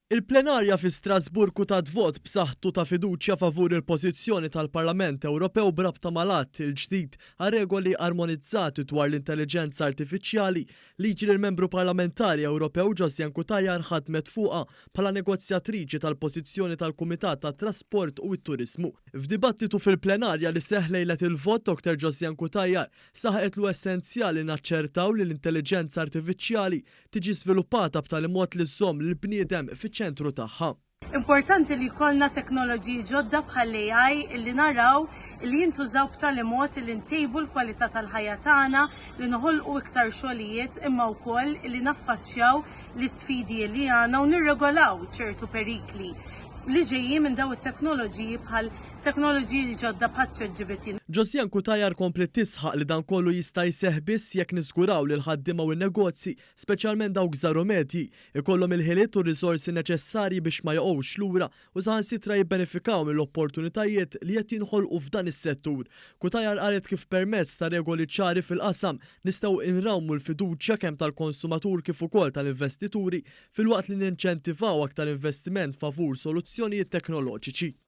Il-plenarja fi Strasburgu tat vot b'saħħtu ta' fiduċja favur il-pożizzjoni tal-Parlament Ewropew b'rabta mal-att il-ġdid għal regoli armonizzati dwar l-intelliġenza artifiċjali, liġi li l-Membru Parlamentari Ewropew Josianne Cutajar ħadmet fuqha bħala negozjatriċi tal-pożizzjoni tal-Kumitat tat-Trasport u t-Turiżmu. F'dibattitu fil-plenarja li seħħ lejlet il-vot, Dr Josianne Cutajar saħqet li hu essenzjali naċċertaw li l-intelliġenza artifiċjali tiġi żviluppata b'tali mod li żżomm lill-bniedem fiċ-ċentru tagħha. Importanti li jkollna teknoloġiji ġodda bħall-AI li naraw li jintużaw b'tali mod li ntejbu l-kwalità tal-ħajja tagħna, li noħolqu iktar xogħlijiet imma wkoll li naffaċċjaw l-isfidi li għandna u nirregolaw ċertu perikli li ġejjin minn daw it-teknoloġiji bħal teknoloġiji ġodda bħal ChatGPT. Josianne Cutajar kompliet tisħaq li dan kollu jista' jseħħ biss jekk niżguraw li l-ħaddiema u n-negozji, speċjalment dawk żgħar u medji, ikollhom il-ħiliet u r-riżorsi neċessarji biex ma jaqgħux lura u saħansitra jibbenefikaw mill-opportunitajiet li qed jinħolqu f'dan is-settur. Cutajar qalet kif permezz ta' regoli ċari fil-qasam nistgħu nrawmu l-fiduċja kemm tal-konsumatur kif ukoll tal-investituri filwaqt li ninċentivaw aktar investiment favur soluzzjonijiet teknoloġiċi.